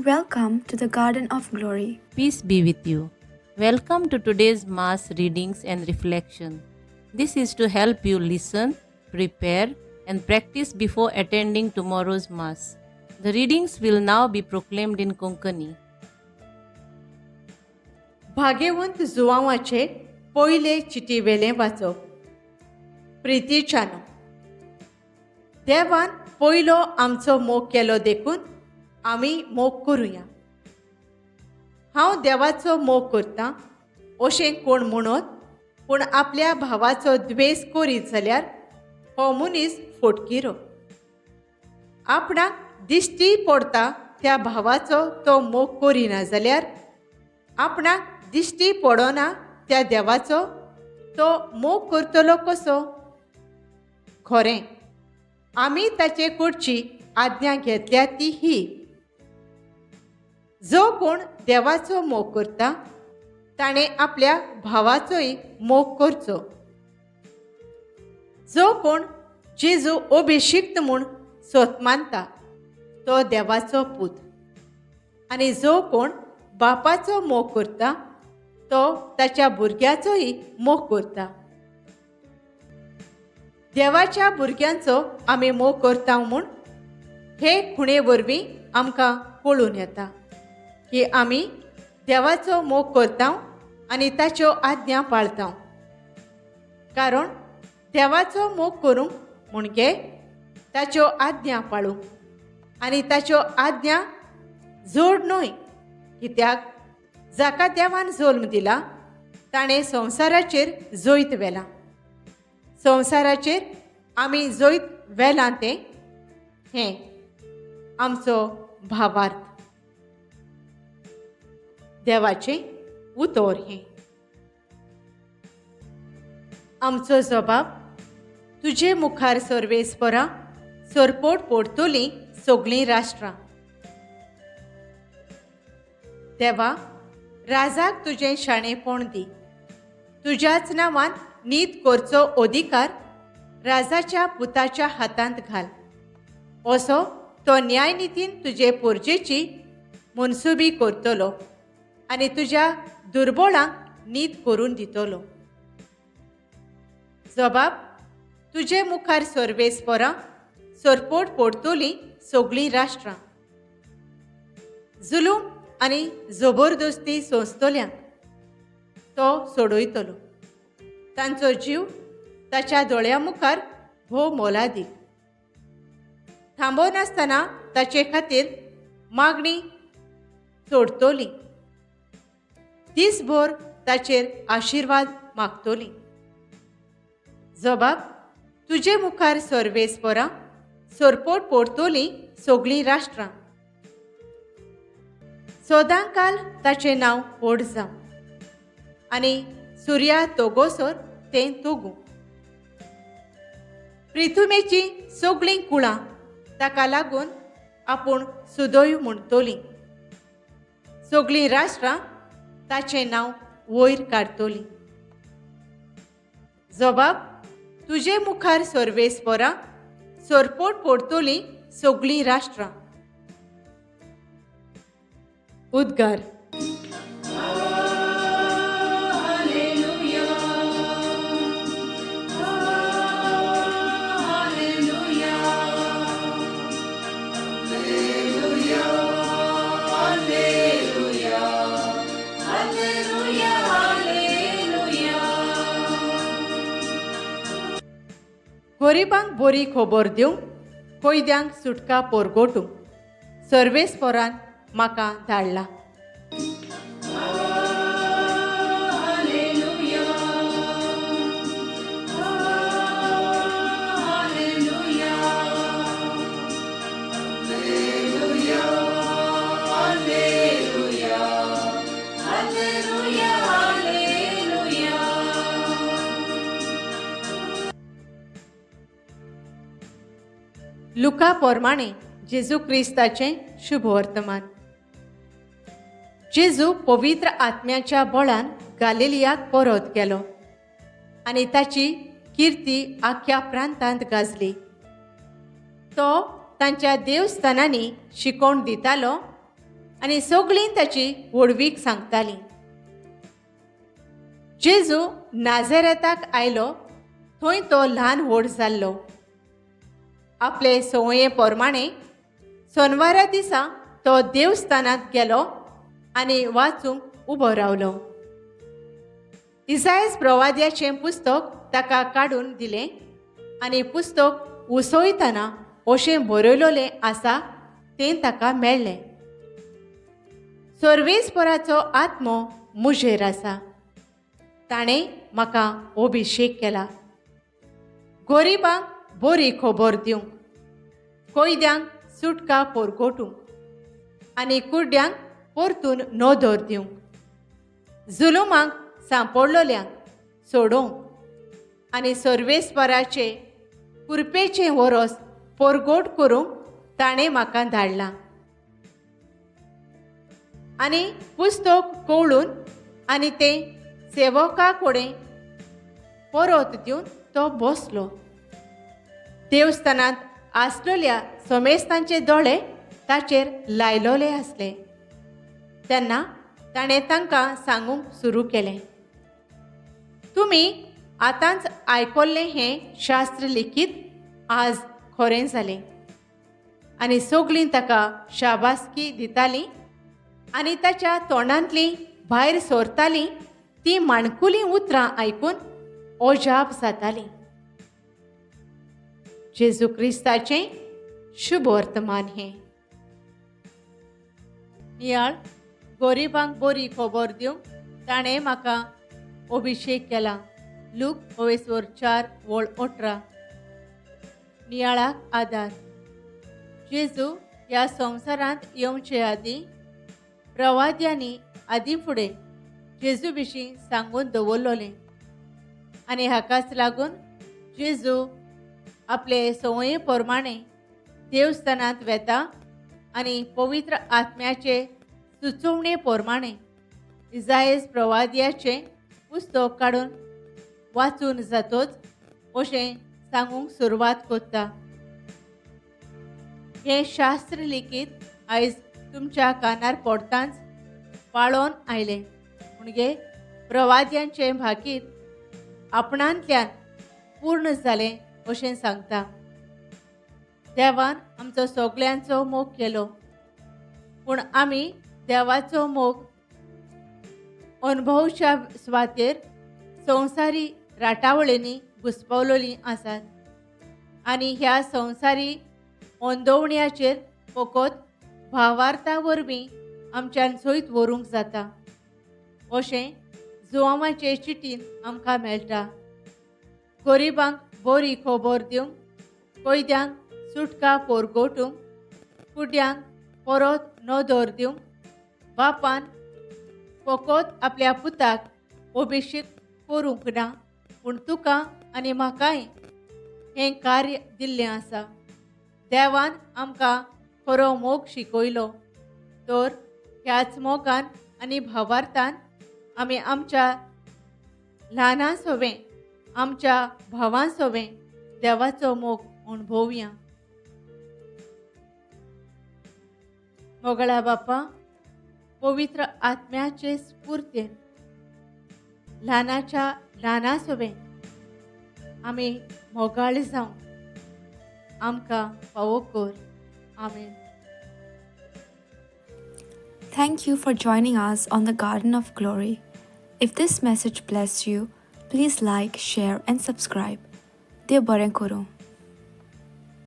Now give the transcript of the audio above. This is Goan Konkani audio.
Welcome to the Garden of Glory. Peace be with you. Welcome to today's Mass readings and reflection. This is to help you listen, prepare, and practice before attending tomorrow's Mass. The readings will now be proclaimed in Konkani. भाग्यवंत जुवांवाचे पयले चिटीवेलें वाचप. प्रितीच्यानो, देवान पयलो आमचो मोग केलो देखून आमी मोग करुया. हांव देवाचो मोग करतां अशें कोण म्हणत पूण आपल्या भावाचो द्वेस करीत जाल्यार हो मनीस फोटकिरो. आपणाक दिश्टी पडटा त्या भावाचो तो मोग करिना जाल्यार आपणाक दिश्टी पडना त्या देवाचो तो मोग करतलो कसो? खरें, आमी ताचे कडची आज्ञा घेतल्या ती ही, जो कोण देवाचो मोग करता ताणें आपल्या भावाचोय मोग करचो. जो कोण जेजू अभिशिक्त म्हूण सोत मानता तो देवाचो पूत, आनी जो कोण बापाचो मोग करता तो ताच्या भुरग्याचोय मोग करता. देवाच्या भुरग्यांचो आमी मोग करता म्हूण हे खुणे वरवीं आमकां कळून येता की आमी देवाचो मोग करता आनी ताच्यो आज्ञा पाळता. कारण देवाचो मोग करूंक म्हणजे ताच्यो आज्ञा पाळूंक, आनी ताच्यो आज्ञा जोड न्हय, कित्याक जाका देवान जल्म दिला ताणें संवसाराचेर जैत व्हेलां. संवसाराचेर आमी जैत व्हेलां तें हें आमचो भावार्थ. देवाचें उतर हें. आमचो जबाब तुजे मुखार सर्वेस्परा सरपोट पडतलीं सगळीं राष्ट्रां. देवा, राजाक तुजें शाणेपण दी, तुज्याच नांवान नीत करचो अधिकार राजाच्या पुताच्या हातांत घाल, असो तो न्यायनितीन तुजे पोरजेची मनसुबी करतलो आनी तुज्या दुर्बळांक नीत करून दितलो. जबाब तुजे मुखार सर्वेस्परां सरपोट पडतलीं सगळीं राष्ट्रां. जुलूम आनी जबरदस्ती सोंसतल्यांक तो सोडयतलो, तांचो जीव ताच्या दोळ्या मुखार भोव मोलादीक. थांबनासतना ताचे खातीर मागणी सोडतली, दीसभर ताचेर आशिर्वाद मागतली. जबाब तुजे मुखार सर्वेस्परां सरपोट पडतलीं सगळीं राष्ट्रां. सदांकाल ताचें नांव व्हड जावं आनी सुर्या तोगोसर तें तोगूं. प्रिथुमेचीं सगळीं कुळां ताका लागून आपूण सुदैव म्हणटलीं, सगळीं राष्ट्रां ताचें नांव वयर काडटलीं. जबाब तुजे मुखार सर्वेस्परां सरपोट पडतलीं सगळीं राष्ट्रां. उद्गार. गरिबांक बरी खबर दिवंक, कैद्यांक सुटका परगटूंक सर्वेस्परान म्हाका धाडला. लुका प्रमाणे जेजू क्रिस्ताचें शुभवर्तमान. जेजू पवित्र आत्म्याच्या बळान गालिलियाक परत गेलो आनी ताची किर्ती आख्या प्रांतांत गाजली. तो तांच्या देवस्थानांनी शिकोवण दितालो आनी सगळीं ताची व्हडवीक सांगतालीं. जेजू नाझरेताक आयलो, थंय तो ल्हान व्हड जाल्लो. आपले संवये प्रमाणे सोनवारा दिसा तो देवस्थानांत गेलो आनी वाचूंक उबो रावलो. इजायस प्रवाद्याचें पुस्तक ताका काडून दिलें आनी पुस्तक उसयतना अशें बरयलोलें आसा तें ताका मेळ्ळें. सर्वेस्पराचो आत्मो म्हजेर आसा, ताणें म्हाका अभिशेक केला गरिबांक बरी खबर दिवंक, कैद्यांक सुटका परगटूंक आनी कुड्ड्यांक परतून नदर दिवंक, जुलुमांक सांपडलोल्यांक सोडोवंक आनी सर्वेस्पराचे कुरपेचें वरस परगट करूंक ताणें म्हाका धाडलां. आनी पुस्तक कवळून आनी तें सेवका कडेन परत दिवन तो बसलो. देवस्थानांत आसलेल्या समेस्तांचे दोळे ताचेर लायलोले आसले. तेन्ना ताणें तांकां सांगूंक सुरू केलें, तुमी आतांच आयकल्लें हें शास्त्र लिखीत आज खरें जालें. आनी सगळीं ताका शाबासकी दितालीं आनी ताच्या तोंडांतलीं भायर सरतालीं तीं माणकुलीं उतरां आयकून अजाप जातालीं. जेजू क्रिस्ताचें शुभ वर्तमान हें. नियाळ गरिबांक बरी खबर दिवंक ताणें म्हाका अभिशेक केला. लूक ओवेसवर 4:18. नियाळाक आदार. जेजू ह्या संवसारांत येवचे आदीं प्रवाद्यांनी आदीं फुडें जेजू विशीं सांगून दवरलोलें आनी हाकाच लागून जेजू आपले संवये प्रमाणे देवस्थानांत वेता आनी पवित्र आत्म्याचे सुचोवणे प्रमाणे इजायस प्रवाद्याचें पुस्तक काडून वाचून जातोच अशें सांगूंक सुरवात करता. हें शास्त्र लिखीत आयज तुमच्या कानार पडतांच पाळोन आयलें म्हणजे प्रवाद्यांचें भाकीत आपणांतल्यान पूर्ण जालें अशें सांगता. देवान आमचो सगळ्यांचो मोग केलो, पूण आमी देवाचो मोग अनुभवच्या सुवातेर संवसारी राटावळींनी घुस्पवलेलीं आसात आनी ह्या संवसारी अंदोवण्याचेर फकत भावार्था वरवीं आमच्यान सयत व्हरूंक जाता अशें जुवांवाचे चिटीन आमकां मेळटा. गरिबांक बरी खबर दिवंक, कैद्यांक सुटका परगटूंक, कुड्यांक परत नदर दिवंक बापान फकत आपल्या पुताक अभिशेक करूंक ना, पूण तुका आनी म्हाकाय हें कार्य दिल्लें आसा. देवान आमकां खरो मोग शिकयलो तर ह्याच मोगान आनी भावार्थान आमी आमच्या ल्हाना सोवें आमच्या भावां सोवें देवाचो मोग अणभवया. मोगळा बापा, पवित्र आत्म्याचे स्फूर्तेन ल्हानाच्या ल्हाना सोवें आमी मोगाळ जावं आमकां फावो कर. आमेन. Thank you for joining us on the Garden of Glory. If this message blessed you, please like, share and subscribe. देव बरें करूं.